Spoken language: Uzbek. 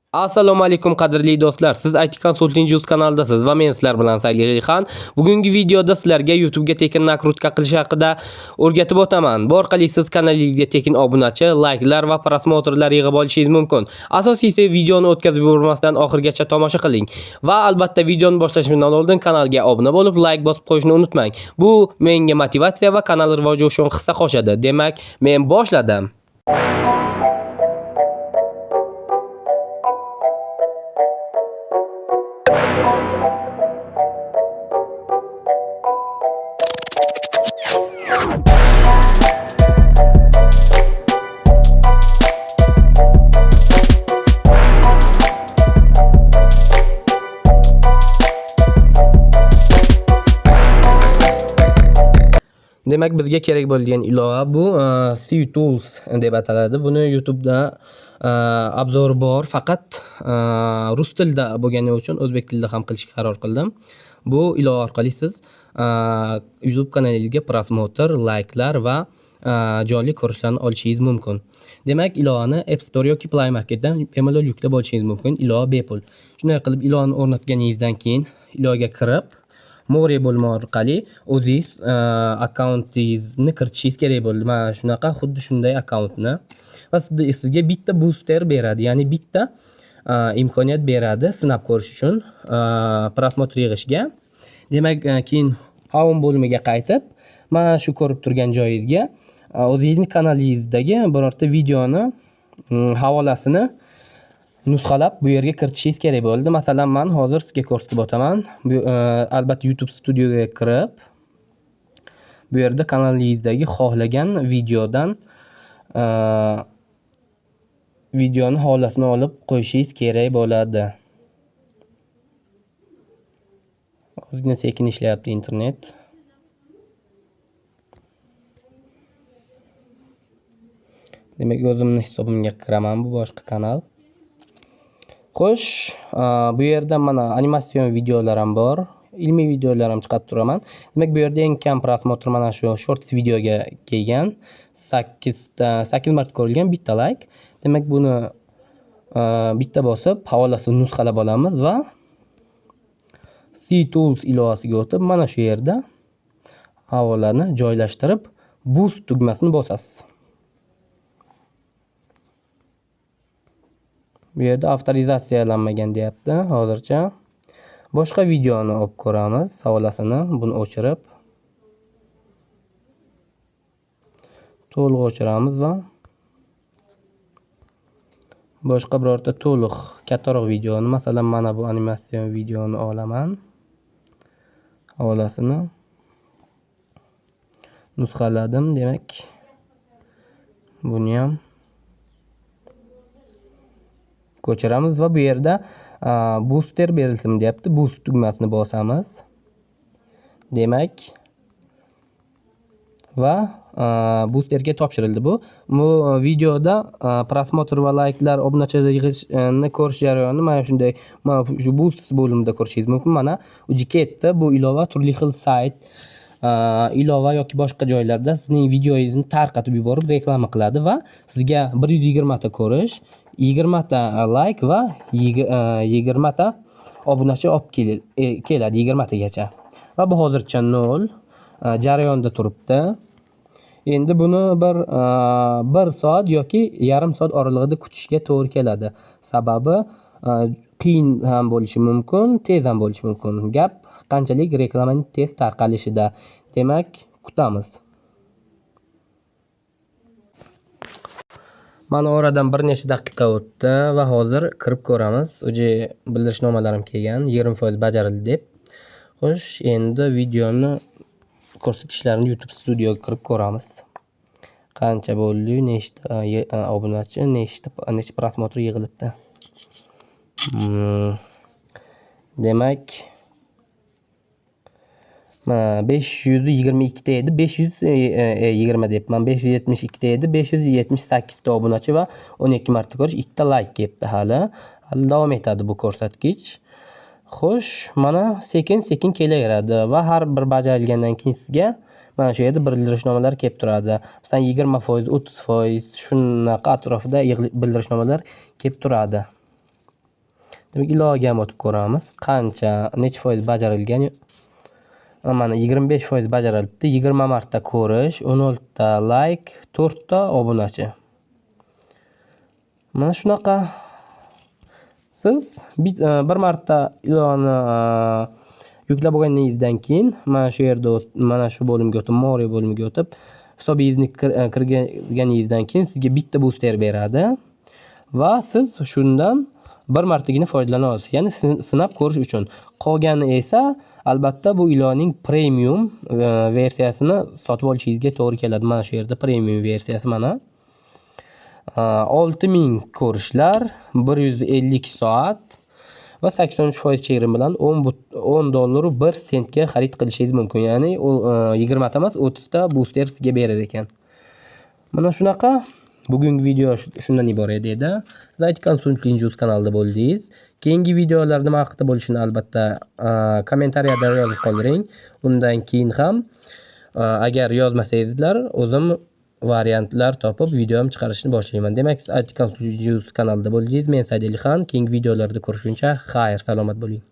Assalomu alaykum, qadrli do'stlar. Siz IT Consulting News kanalidasiz va men sizlar bilan Sayli Xan. Bugungi videoda sizlarga YouTube'ga tekin накрутка qilish haqida o'rgatib o'taman. Bu orqali siz kanalingizga tekin obunachi, layklar va просмотр lar yig'ib olishingiz mumkin. Asosiysi, videoni o'tkazib yubormasdan oxirigacha tomosha qiling. Va albatta, videoni boshlashimdan oldin kanalga obuna bo'lib, layk bosib qo'yishni unutmang. Bu menga motivatsiya va kanal rivoji uchun hissa qo'shadi. Demak, men boshladim. Demak, bizga kerak bo'lgan ilova bu C Tools deb ataladi. Buni YouTube'da обзор bor, faqat rus tilida bo'lgani uchun o'zbek tilida ham qilishga qaror qildim. Bu ilova orqali siz YouTube kanalingizga просмотр, layklar va jonli ko'rishlarni olishingiz mumkin. Demak, ilovani App Store yoki Play Marketdan bemalol yuklab olishingiz mumkin. Ilova bepul. Shunday qilib, ilovani o'rnatganingizdan keyin ilovaga kirib, More bo'limi orqali o'zingiz akkauntingizni kiritishingiz kerak bo'ldi. Mana shunaqa, xuddi shunday akkauntni va sizga bitta booster beradi, ya'ni bitta imkoniyat beradi sinab ko'rish uchun, просмотр yig'ishga. Demak, keyin Home bo'limiga qaytib, mana shu ko'rib turgan joyingizga o'zingizni kanalingizdagi birorta videoni havolasini nusxalab bu yerga kiritishingiz kerak bo'ldi. Masalan, man hozir sizga ko'rsatib o'taman. Bu albatta YouTube Studioga kirib, bu yerda kanalingizdagi xohlagan videodan videoni havolasini olib qo'yishingiz kerak bo'ladi. Ozgina sekin ishlayapti internet. Demak, o'zimni hisobimga kiraman, bu boshqa kanal. Xo'sh, bu yerda mana animatsion videolar ham bor. Ilmiy videolar ham chiqarib turaman. Demak, bu yerda eng kam просмотр mana shu shorts videoga kelgan. Sakkizta, 8 marta ko'rilgan, bitta layk. Demak, buni bitta bosib, havolasini nusxalab olamiz va C Tools ilovasiga o'tib, mana shu yerda havolani joylashtirib, boost tugmasini bosasiz. Bu yerda avtorizatsiyalanmagan deyapti hozircha. Boshqa videoni olib ko'ramiz, havolasini, buni o'chirib, to'liq o'chiramiz va boshqa birorta to'liq kattaroq videoni, masalan, mana bu animatsion videoni olaman. Havolasini nusxaladim, demak, buni ham ko'chiramiz va bu yerda booster berilsin deyapti. Boost tugmasini bosamiz. Demak, va boosterga topshirildi bu. Bu videoda просмотр va layklar, obunachilar yig'ishni ko'rish jarayonini mana shunday, mana shu boost bo'limida ko'rishingiz mumkin. Mana уже ketdi. Bu ilova turli xil sayt, ilova yoki boshqa joylarda sizning videongizni tarqatib yuborib, reklama qiladi va sizga 120 ta ko'rish, 20 ta layk va 20 ta obunachi olib keladi, 20 tagacha. Va bu hozircha 0, jarayonda turibdi. Endi buni bir soat yoki yarim soat oralig'ida kutishga to'g'ri keladi. Sababi qiyin ham bo'lishi mumkin, tez ham bo'lishi mumkin. Gap qanchalik reklamaning tez tarqalishida. Demak, kutamiz. Mana, oradan bir necha daqiqa o'tdi va hozir kirib ko'ramiz. Уже bildirishnomalarim kelgan, 20% bajarildi deb. Xo'sh, endi videoni ko'rsatkichlarini YouTube Studioga kirib ko'ramiz. Qancha bo'ldi, nechta obunachi, nechta просмотр yig'ilibdi. Demak, mana 522 ta edi, 520 deyapman, 572 ta edi, 578 ta obunachi va 12 marta ko'rish, ikkita layk kelibdi hali. Hali davom etadi bu ko'rsatkich. Xo'sh, mana sekin-sekin kelaveradi va har bir bajarilgandan keyin sizga mana shu yerda bildirishnomalar kelib turadi. Masalan, 20%, 30%, shunaqa atrofida bildirishnomalar kelib turadi. Demak, ilovaga ham o'tib ko'ramiz. Qancha, necha foiz bajarilgan? Mana, 25% bajarilibdi. 20 marta ko'rish, 16 ta layk, 4 ta obunachi. Mana shunaqa. Siz bir marta ilovani yuklab bo'lganingizdan keyin mana shu yerda, mana shu bo'limga o'tib, "More" bo'limiga o'tib, hisobingizni kirgizganingizdan keyin sizga bitta booster beradi va siz shundan bir martagina foydalana olasiz. Ya'ni sinab ko'rish uchun. Qolgani esa, albatta, bu ilovaning premium versiyasini sotib olishingizga to'g'ri keladi. Mana shu yerda premium versiyasi, mana. 6000 ko'rishlar, 150 soat va 83% cherim bilan 10 dollaru 1 sentga xarid qilishingiz mumkin. Ya'ni u 20 ta emas, 30 ta booster sizga berar ekan. Mana shunaqa. Bugungi video shundan iborat edi. Siz IT Consulting kanalida bo'ldingiz. Keyingi videolar nima haqida bo'lishini, albatta, kommentariyada yozib qoldiring. Undan keyin ham, agar yozmasangizlar, o'zim variantlar topib, video ham chiqarishni boshlayman. Demak, siz IT Consulting kanalida bo'ldingiz. Men Saidalixon. Keyingi videolarda ko'rishguncha xayr, salomat bo'ling.